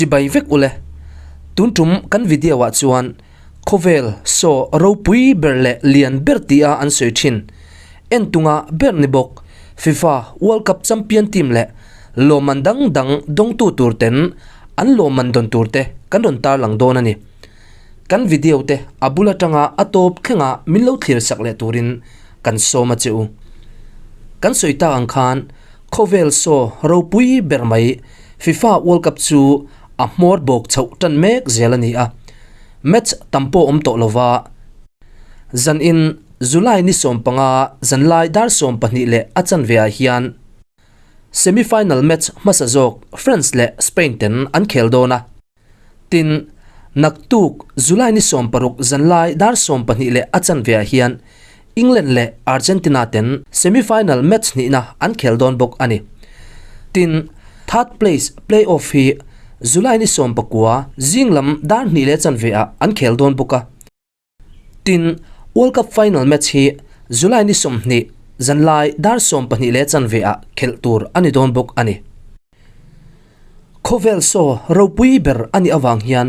Chibai vek ule. Tun tum kan video ah chuan khawvel saw ropui ber leh lian ber tia an sawi thin entunga ber ni bawk FIFA World Cup champion team leh lawmman dang dang dawngtu tur ten an lawmman dawn tur te kan rawn tarlang dawn a ni. Kan video te a bul atanga a tawp thlenga min lo thlir sak leh turin kan sawm a che u. Kan sawi tak ang khan khawvel saw ropui ber mai FIFA World Cup chu a hmawr bawk chhoh tan mek zel a ni a, match tam pawh awm tawh lova zanin July ni 15 zanlai dar 12 leh a chanve ah hian semi-final match hmasa zawk France leh Spain ten an khel dawn a. Tin, naktuk July ni 16 zanlai dar 12 leh a chanve ah hian England leh Argentina ten semi-final match hnihna an khel dawn bawk a ni. Tin, third place play-off hi July ni 19 zing lam dar 2 leh chanve ah an khel dawn bawk a. Tin, World Cup final match hi July ni 20 zanlai dar 12 leh chanve ah khelh tur a ni dawn bawk a ni. Khawvel saw ropui ber a nih avang hian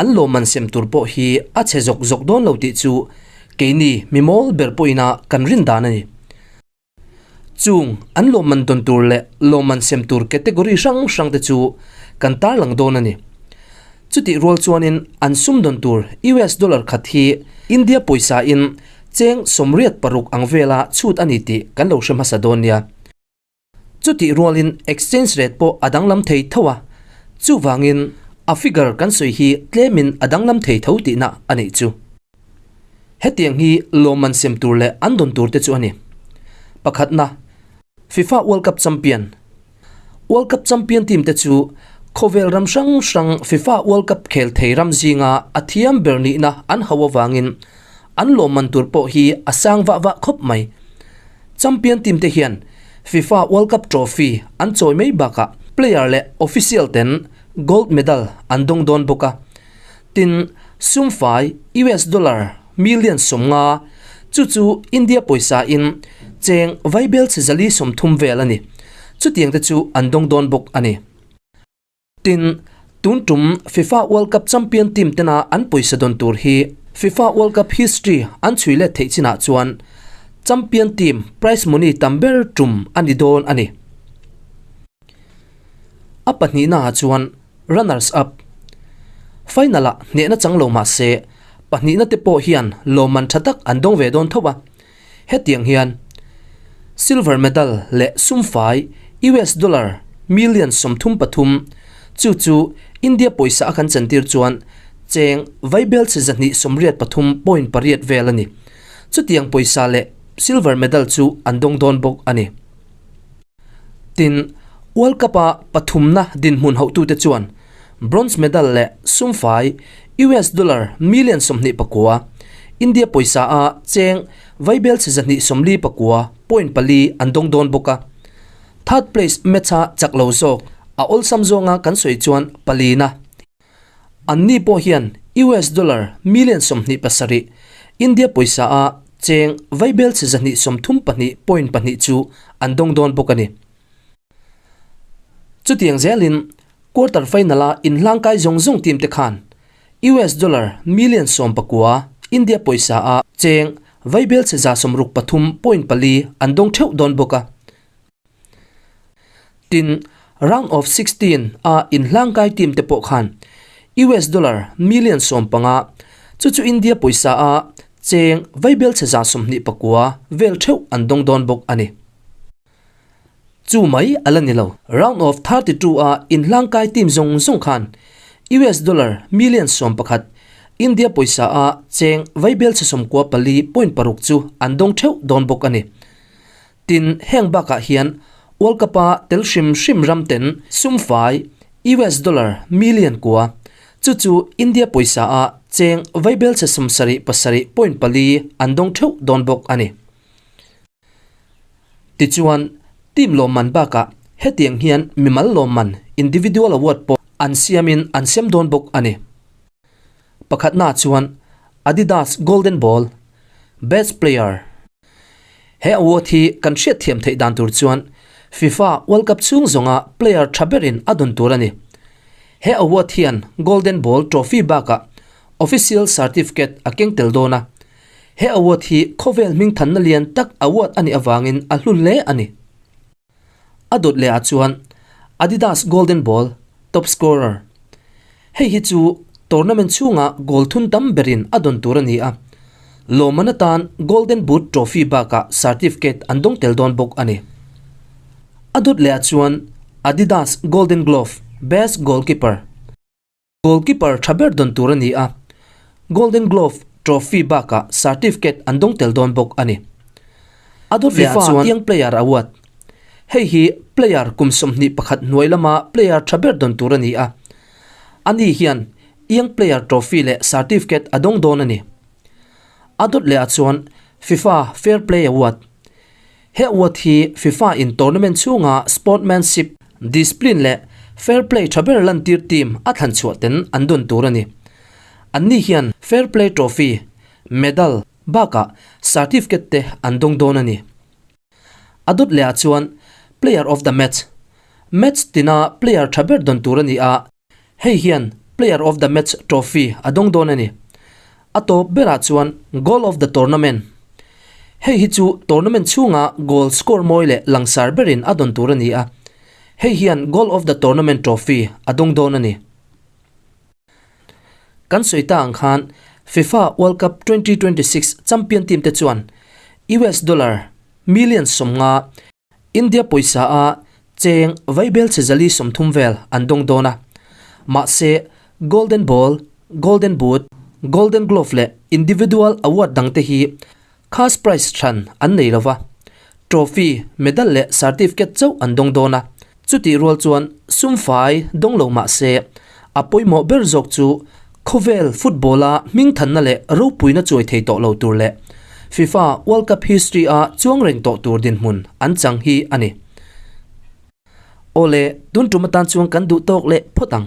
an lawmman sem tur pawh hi a chhe zawk zawk dawn lo tih chu keini mi mawl ber pawhina kan rin dan a ni. Chung an lawmman dawn tur leh lawmman sem tur category hrang hrang te chu kan tarlang dawn a ni. Chutih rual chuanin an sum dawn tur US dollar khat hi India pawisa in cheng 86 ang vela chhut a ni tih kan lo hre hmasa dawn nia. Chutih rualin exchange rate pawh a danglam thei tho a, chuvangin a figure kan sawi hi tlemin a danglam thei tho tihna a nih chu. Hetiang hi lawmman sem tur leh an dawn tur te chu a ni. Pakhatna, FIFA World Cup champion. World Cup champion team te chu khawvel ram hrang hrang FIFA World Cup khel thei ram zinga a thiam ber nihna an hauh avangin an lawmman tur pawh hi a sang vah vah khawp mai. Champion team te hian FIFA World Cup trophy an chawi mai bakah player leh official ten gold medal an dawng dawn bawk a. Tin, sumfai US dollar million 50 chu chu India pawisa in cheng vaibel chhe 430 vel a ni. Chutiang te chu an dawng dawn bawk a ni. Tin, tun tum FIFA World Cup champion team tena an pawisa dawn tur hi FIFA World Cup history an chhui let theih chinah chuan champion team prize money tam ber tum a ni dawn a ni. A pahnihna ah chuan runners up. Final ah hnehna chang lo mah se pahnihna te pawh hian lawmman tha tak an dawng ve dawn tho a. Hetiang hian silver medal leh sumfai US dollar million 33 chu chu India pawisa a kan chantir chuan cheng vaibel chhe 283.8 vel a ni. Chutiang pawisa leh silver medal chu an dawng dawn bawk a ni. Tin, World Cup a pathumna dinhmun hohtute chuan bronze medal leh sumfai US dollar million 29, India pawisa a cheng vaibel chhe 249.4 an dawng dawn bawk a. Third place match a chak lo zawk a awlsam zawnga kan sawi chuan palina. An ni pawh hian US dollar million 27, India pawisa a cheng vaibel chhe 232.2 chu an dawng dawn bawk a ni. Chutiang zelin quarter final a inhlangkai zawng zawng team te khan US dollar million 19, India pawisa a cheng vaibel chhe 163.4 an dawng theuh dawn bawk a. Tin, round of 16 a inhlangkai team te pawh khan US dollar million 15 chu chu India pawisa a cheng vaibel chhe 29 vel theuh an dawng dawn bawk a ni. Chu mai ala ni lo. Round of 32 a inhlangkai team zawng zawng khan US dollar million 11, India pawisa a cheng vaibel chhe 94.6 chu an dawng theuh dawn bawk a ni. Tin, heng bakah hian World Cup a tel hrim hrim ram ten sumfai US dollar million kua chu chu India pawisa a cheng vaibel chhe 77.4 an dawng theuh dawn bawk a ni. Tichuan, team lawmman bakah hetiang hian mimal lawmman individual award pawh an siamin an siam dawn bawk a ni. Pakhatna chuan Adidas Golden Ball, Best Player. He award hi kan hriat thiam theih dan tur chuan FIFA World Cup chhung zawnga player tha berin a dawn tur a ni. He award hian Golden Ball trophy bakah official certificate a keng tel dawn a. He award hi khawvel hmingthanna lian tak award a nih avangin a hlu hle a ni. A dawt leh ah chuan Adidas Golden Ball top scorer. Hei hi chu tournament chhunga goal thun tam berin a dawn tur a ni a. Lawmman atan Golden Boot trophy bakah certificate an dawng tel dawn bawk a ni. A dawt leh ah chuan Adidas Golden Glove best goalkeeper. Goalkeeper tha ber dawn tur a ni a, Golden Glove trophy bakah certificate an dawng tel dawn bawk a ni. A dawt leh ah chuan Young Player Award, Hei hi player kum 21 hnuai lama player tha ber dawn tur a ni a, ani hian Young Player trophy leh certificate a dawng dawn a ni. A dawt leh ah chuan FIFA Fair Play Award, He award hi FIFA in tournament chhunga sportmanship, discipline leh fair play tha ber lantir team a thlan chhuah ten an dawn tur a ni. Anni hian fair play trophy, medal bakah certificate te an dawng dawn a ni. A dawt leh ah chuan player of the match, match tina player tha ber dawn tur a ni a, hei hian player of the match trophy a dawng dawn a ni. A tawp berah chuan goal of the tournament. Hei hi chu tournament chhunga goal score mawi leh langsar berin a dawn tur a ni a, hei hian goal of the tournament trophy a dawng dawn a ni. Kan sawi ta ang khan FIFA World Cup 2026 champion team te chuan US dollar million 50, India pawisa a cheng vaibel chhe 130 vel an dawng dawn a. Mahse, Golden Ball, Golden Boot, Golden Glove leh individual award dangte hi cash prize hran an nei lo va. Trophy, medal leh certificate chauh an dawng dawn a. Chutih rual chuan sum fai dawng lo mah se, a pawimawh ber zawk chu khawvel football-a hmingthanna leh ropuina chuai thei tawh lo tur leh FIFA World Cup history-a chuang reng tawh tur dinhmun an chang hi a ni. Awle, tun tum atan chuan kan duh tawk leh phawt ang.